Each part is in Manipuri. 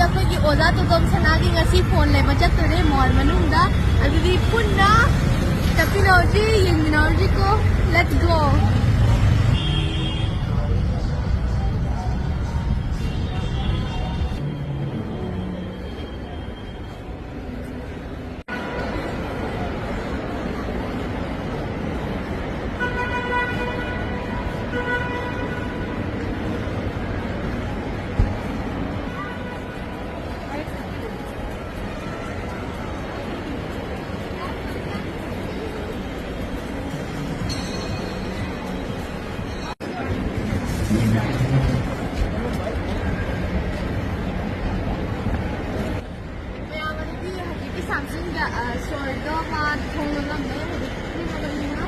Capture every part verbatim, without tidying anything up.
ꯑꯩꯈꯣꯏꯒꯤ ꯑꯣꯖꯥ ꯇꯣꯇꯣꯝ ꯁꯅꯥꯒꯤ ꯉꯁꯤ ꯐꯣꯟ ꯂꯩꯕ ꯆꯠꯇꯣꯔꯦ ꯃꯣꯜ ꯃꯅꯨꯡꯗ꯫ ꯑꯗꯨꯗꯤ ꯄꯨꯟꯅ ꯆꯠꯃꯤꯟꯅꯔꯁꯤ, ꯌꯦꯡꯃꯤꯟꯅꯔꯁꯤꯀꯣ꯫ Let's go. ꯃꯌꯥꯝ ꯑꯗꯨꯗꯤ ꯍꯧꯖꯤꯛꯀꯤ ꯁꯥꯝꯁꯨꯡꯒ, ꯑ, ꯁꯣꯔꯗꯣ ꯃꯥ ꯊꯣꯡ ꯂꯣꯜꯂꯝꯃꯦ, ꯍꯧꯖꯤꯛ ꯊꯦꯡꯉꯕꯅꯤꯅ꯫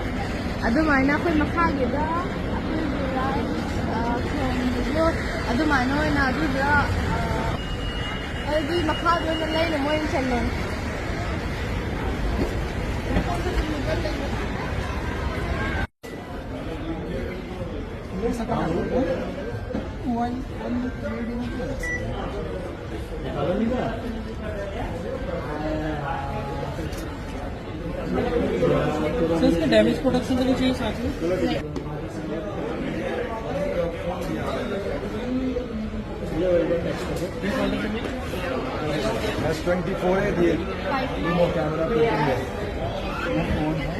ꯑꯗꯨꯃꯥꯏꯅ ꯑꯩꯈꯣꯏ ꯃꯈꯥꯒꯤꯗ ꯑꯩꯈꯣꯏꯒꯤ ꯂꯥꯏ, ꯑ, ꯊꯣꯡꯕꯗꯣ ꯑꯗꯨꯃꯥꯏꯅ ꯑꯣꯏꯅ ꯑꯗꯨꯗ, ꯑ, ꯑꯗꯨꯗꯤ ꯃꯈꯥꯗ ꯑꯣꯏꯅ ꯂꯩꯔꯦ, ꯃꯣꯏ ꯑꯣꯏꯅ ꯆꯜꯂꯣꯅꯦ꯫ सर, इसका डैमेज प्रोडक्शन का भी चाहिए साथ में। एस ट्वेंटी फोर है, ये रिमोट कैमरा पे भी है। ये फोन है।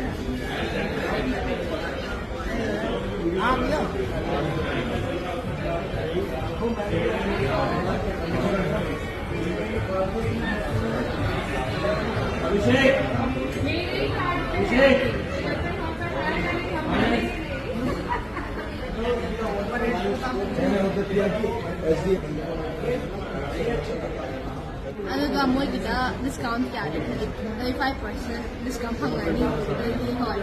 ꯑꯗꯨꯒ ꯃꯣꯏꯒꯤꯗ ꯗꯤꯁꯀꯥꯎꯟ ꯀꯌꯥꯗꯤ ꯄꯤ? ꯇ꯭ꯋꯦꯟꯇꯤ ꯐꯥꯏꯚ ꯄꯥꯔꯁꯦꯟ ꯗꯤꯁꯀꯥꯎꯟ ꯐꯪꯒꯅꯤ꯫ ꯑꯗꯨꯗꯤ ꯍꯣꯏ꯫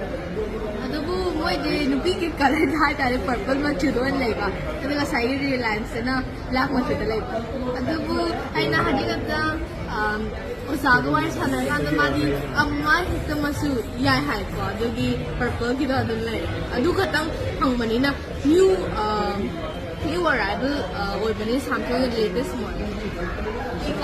ꯑꯗꯨꯕꯨ ꯃꯣꯏꯗꯤ ꯅꯨꯄꯤꯒꯤ ꯀꯂꯔꯗ ꯍꯥꯏꯇꯥꯔꯦ, ꯄꯔꯄꯜ ꯃꯆꯨꯗ ꯑꯣꯏꯅ ꯂꯩꯕ꯫ ꯑꯗꯨꯒ ꯉꯁꯥꯏꯒꯤ ꯔꯤꯂꯥꯌꯟꯁꯇꯅ ꯕ꯭ꯂꯦꯛ ꯃꯆꯨꯗ ꯂꯩꯕ꯫ ꯑꯗꯨꯕꯨ ꯑꯩꯅ ꯍꯧꯖꯤꯛ ꯈꯛꯇ, ꯑꯝ, ꯑꯣꯖꯥꯒ ꯋꯥꯔꯤ ꯁꯥꯟꯅꯔꯀꯥꯟꯗ ꯃꯥꯗꯤ ꯑꯃ ꯍꯦꯛꯇ ꯃꯆꯨ ꯌꯥꯏ ꯍꯥꯏꯀꯣ꯫ ꯑꯗꯨꯒꯤ ꯄꯔꯄꯜꯒꯤꯗꯣ ꯑꯗꯨꯝ ꯂꯩꯔꯦ꯫ ꯑꯗꯨ ꯈꯛꯇꯪ ꯐꯪꯕꯅꯤꯅ ꯅ꯭ꯌꯨ, ꯑꯝ, New arrival, uh, ꯑꯣꯏꯕꯅꯤ, ꯁꯥꯝꯊꯣꯏꯒꯤ latest model꯫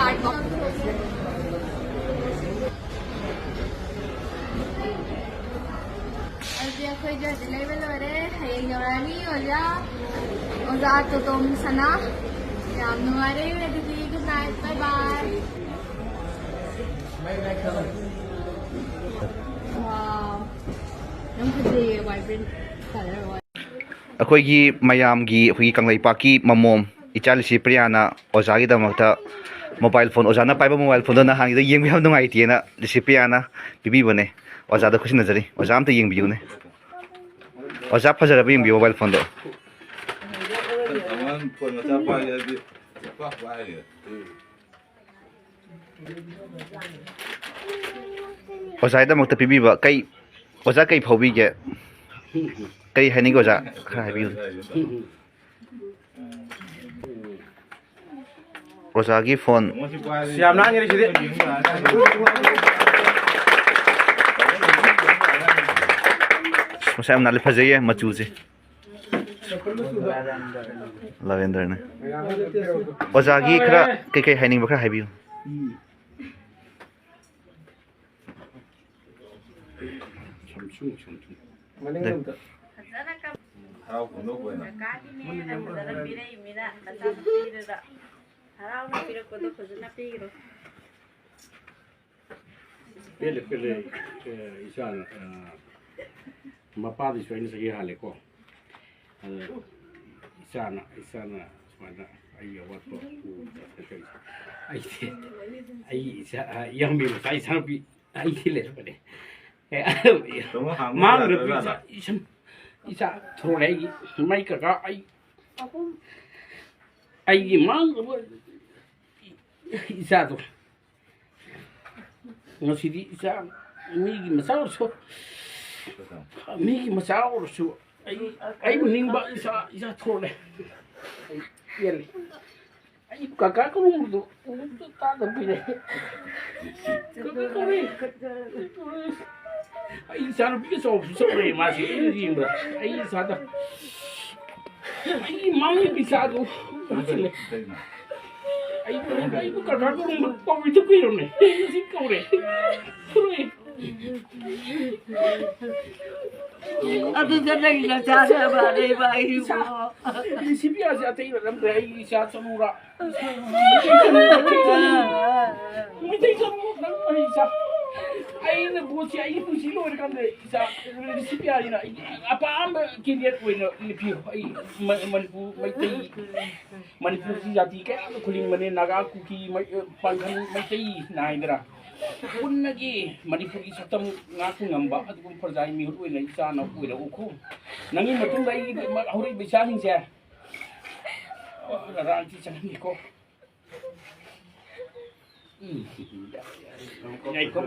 ꯑꯗꯨꯗꯤ ꯑꯩꯈꯣꯏ ꯖꯔꯁꯤ ꯂꯩꯕ ꯂꯣꯏꯔꯦ꯫ ꯍꯌꯦꯡ ꯌꯧꯔꯛꯑꯅꯤ ꯑꯣꯖꯥ꯫ ꯑꯣꯖꯥ ꯇꯣꯇꯣꯝ ꯁꯅꯥ꯫ ꯌꯥꯝ ꯅꯨꯡꯉꯥꯏꯔꯦ꯫ ꯑꯗꯨꯗꯤ good night, bye bye꯫ Wow꯫ ꯌꯥꯝ ꯐꯖꯩꯌꯦ, vibrant color ꯑꯣꯏ꯫ ꯑꯩꯈꯣꯏꯒꯤ ꯃꯌꯥꯝꯒꯤ, ꯑꯩꯈꯣꯏꯒꯤ ꯀꯪꯂꯩꯄꯥꯛꯀꯤ ꯃꯃꯣꯝ ꯏꯆꯥ ꯂꯤꯁꯤꯄ꯭ꯔꯤꯌꯥꯅ ꯑꯣꯖꯥꯒꯤꯗꯃꯛꯇ mobile phone, ꯑꯣꯖꯥꯅ ꯄꯥꯏꯕ mobile phoneꯗꯣ ꯅꯍꯥꯟꯒꯤꯗꯣ ꯌꯦꯡꯕ ꯌꯥꯝ ꯅꯨꯡꯉꯥꯏꯇꯦꯅ ꯂꯤꯁꯤꯄ꯭ꯔꯤꯌꯥꯅ ꯄꯤꯕꯤꯕꯅꯦ꯫ ꯑꯣꯖꯥꯗ ꯈꯨꯠꯁꯤꯟꯅꯖꯔꯤ꯫ ꯑꯣꯖꯥ ꯑꯝꯇ ꯌꯦꯡꯕꯤꯌꯨꯅꯦ꯫ ꯑꯣꯖꯥ, ꯐꯖꯔꯕ ꯌꯦꯡꯕꯤꯌꯨ mobile phoneꯗꯣ꯫ ꯑꯉꯥꯡ phone ꯃꯆꯥ ꯄꯥꯏꯒꯦ ꯍꯥꯏꯔꯗꯤ ꯄꯥꯛ ꯄꯥꯏꯔꯦ꯫ ꯑꯣꯖꯥꯒꯤꯗꯃꯛꯇ ꯄꯤꯕꯤꯕ ꯀꯩ, ꯑꯣꯖꯥ ꯀꯩ ꯐꯥꯎꯕꯤꯒꯦ? ꯀꯩ ꯍꯥꯏꯅꯤꯡꯒꯦ ꯑꯣꯖꯥ? ꯈꯔ ꯍꯥꯏꯕꯤꯌꯨ꯫ ꯑꯣꯖꯥꯒꯤ phone꯫ ꯌꯥꯝ ꯂꯥꯡꯉꯦ ꯁꯤꯗꯤ꯫ ꯃꯁꯥ ꯌꯥꯝ ꯅꯥꯜꯂꯦ, ꯐꯖꯩꯌꯦ ꯃꯆꯨꯁꯦ꯫ ꯂꯥꯕꯦꯟꯗ꯭ꯔꯅꯦ꯫ ꯑꯣꯖꯥꯒꯤ ꯈꯔ ꯀꯩꯀꯩ ꯍꯥꯏꯅꯤꯡꯕ ꯈꯔ ꯍꯥꯏꯕꯤꯌꯨ꯫ ꯐꯖꯅ ꯀꯞ-, ꯁꯔꯀꯥꯔꯒꯤꯅꯦꯅ ꯐꯖꯅ ꯄꯤꯔꯛꯏꯃꯤꯅ ꯅꯆꯥꯅꯨꯄꯤꯗꯨꯗ ꯍꯔꯥꯎꯅ ꯄꯤꯔꯛꯄꯗꯣ ꯐꯖꯅ ꯄꯤꯈ꯭ꯔꯣ꯫ ꯄꯦꯜꯂꯦ, ꯄꯦꯜꯂꯦ꯫ ꯑꯦ, ꯏꯆꯥꯅ, ꯑ, ꯃꯄꯥꯗꯩꯁꯨ ꯑꯩꯅ ꯆꯍꯤ ꯍꯥꯜꯂꯦꯀꯣ꯫ ꯑꯗ ꯏꯆꯥꯅ, ꯏꯆꯥꯅ ꯁꯨꯃꯥꯏꯅ ꯑꯩꯒꯤ ꯑꯋꯥꯠꯄ ꯎꯕꯗ ꯀꯩꯅꯣ ꯇꯧꯔꯤꯁꯦ꯫ ꯑꯩꯗꯤ, ꯑꯩ ꯏꯆꯥ, ꯑ, ꯏꯌꯥꯝꯕꯤ ꯃꯆꯥ ꯏꯆꯥꯅꯨꯄꯤ ꯑꯩꯗꯤ ꯂꯩꯔꯝꯕꯅꯦ꯫ ꯑꯦ, ꯇꯥꯃꯣ, ꯍꯥꯡꯕ ꯃꯥꯡꯗ ꯌꯥꯗ꯭ꯔꯖꯥꯠꯂꯥ? ꯄꯤꯖ-, ꯏꯁꯝ-, ꯏꯆꯥ ꯊꯣꯔꯛꯑꯦ ꯑꯩꯒꯤ꯫ ꯃꯥꯏ ꯀꯀꯥ ꯑꯩ ꯑꯩꯒꯤ ꯃꯥꯡꯗꯕ ꯏꯆꯥꯗꯣ꯫ ꯉꯁꯤꯗꯤ ꯏꯆꯥ ꯃꯤꯒꯤ ꯃꯆꯥ ꯑꯣꯏꯔꯁꯨ, ꯃꯤꯒꯤ ꯃꯆꯥ ꯑꯣꯏꯔꯁꯨ ꯑꯩ, ꯑꯩꯕꯨ ꯅꯤꯡꯕ ꯏꯆꯥ, ꯏꯆꯥ ꯊꯣꯛꯂꯦ꯫ ꯑꯩ ꯄꯦꯜꯂꯦ꯫ ꯑꯩ ꯀꯀꯥ ꯀꯧꯔꯝꯕꯗꯣ ꯑꯃꯨꯛꯇ ꯇꯥꯗꯕ ꯀꯨꯏꯔꯦ꯫ ꯀꯀꯥ ꯀꯧꯔꯦ꯫ ꯑꯩ ꯏꯆꯥꯅꯨꯄꯤꯒ ꯆꯥꯎꯕꯁꯨ ꯆꯥꯎꯔꯦ ꯃꯥꯁꯦ꯫ ꯑꯩꯅ ꯌꯦꯡꯕꯗ ꯑꯩ ꯏꯆꯥꯗ ꯑꯩꯒꯤ ꯃꯥꯡꯉꯤ ꯄꯩꯁꯥꯗꯨ ꯂꯣꯏꯁꯤꯜꯂꯦ꯫ ꯑꯩꯕꯨ, ꯑꯩꯕꯨ ꯀꯔꯕꯥꯔ ꯇꯧꯔꯝꯕ ꯄꯥꯎꯃꯤꯗꯨ ꯀꯨꯏꯔꯝꯅꯦ꯫ ꯍꯌꯦꯡ ꯍꯧꯖꯤꯛ ꯀꯧꯔꯦ꯫ ꯊꯣꯔꯛꯑꯦ꯫ ꯑꯗꯨꯗ ꯅꯪ ꯅꯆꯥ ꯁꯦꯕꯥꯅꯦꯕ ꯑꯩꯕꯨ꯫ ꯏꯁꯥ, ꯔꯤꯁꯤꯄꯤꯌꯥꯁꯦ ꯑꯇꯩ ꯅꯠꯂꯝꯗ꯭ꯔꯦ꯫ ꯑꯩꯒꯤ ꯏꯆꯥ ꯆꯅꯨꯔꯥ꯫ ꯃꯩꯇꯩ ꯆꯅꯨ ꯅꯪ ꯑꯩ ꯏꯆꯥ꯫ ꯑꯩꯅ ꯄꯣꯠꯁꯤ ꯑꯩꯒꯤ ꯄꯨꯟꯁꯤ ꯂꯣꯏꯔꯀꯥꯟꯗ ꯏꯆꯥ ꯔꯤꯁꯤꯄꯤꯌꯥꯁꯤꯅ ꯑꯩꯒꯤ ꯑꯄꯥꯝꯕ ꯀꯦꯟꯗꯤꯗꯦꯠ ꯑꯣꯏꯅ ꯂꯦꯞꯄꯤꯌꯨ꯫ ꯑꯩ ꯃ-, ꯃꯅꯤꯄꯨꯔ ꯃꯩꯇꯩ, ꯃꯅꯤꯄꯨꯔꯒꯤ ꯖꯥꯇꯤ ꯀꯌꯥ ꯑꯃ ꯈꯨꯂꯤꯡꯕꯅꯦ, ꯅꯥꯒꯥ, ꯀꯨꯀꯤ, ꯃꯩ-, ꯄꯥꯡꯒꯜ, ꯃꯩꯇꯩ ꯅꯥꯏꯗꯅ꯫ ꯄꯨꯟꯅꯒꯤ ꯃꯅꯤꯄꯨꯔꯒꯤ ꯁꯛꯇꯝ ꯉꯥꯛꯄ ꯉꯝꯕ ꯑꯗꯨꯒꯨꯝꯕ ꯄ꯭ꯔꯖꯥꯒꯤ ꯃꯤꯍꯨꯠ ꯑꯣꯏꯅ ꯏꯆꯥꯅ ꯑꯣꯏꯔꯛꯎꯀꯣ꯫ ꯅꯪꯒꯤ ꯃꯇꯨꯡꯗ ꯑꯩꯒꯤ ꯍꯧꯔꯛꯏꯕ ꯏꯆꯥꯁꯤꯡꯁꯦ ꯔꯥꯖꯅꯤꯇꯤ ꯆꯪꯍꯟꯒꯦꯀꯣ꯫ ꯎꯝ꯫ ꯌꯥꯏꯀꯣ꯫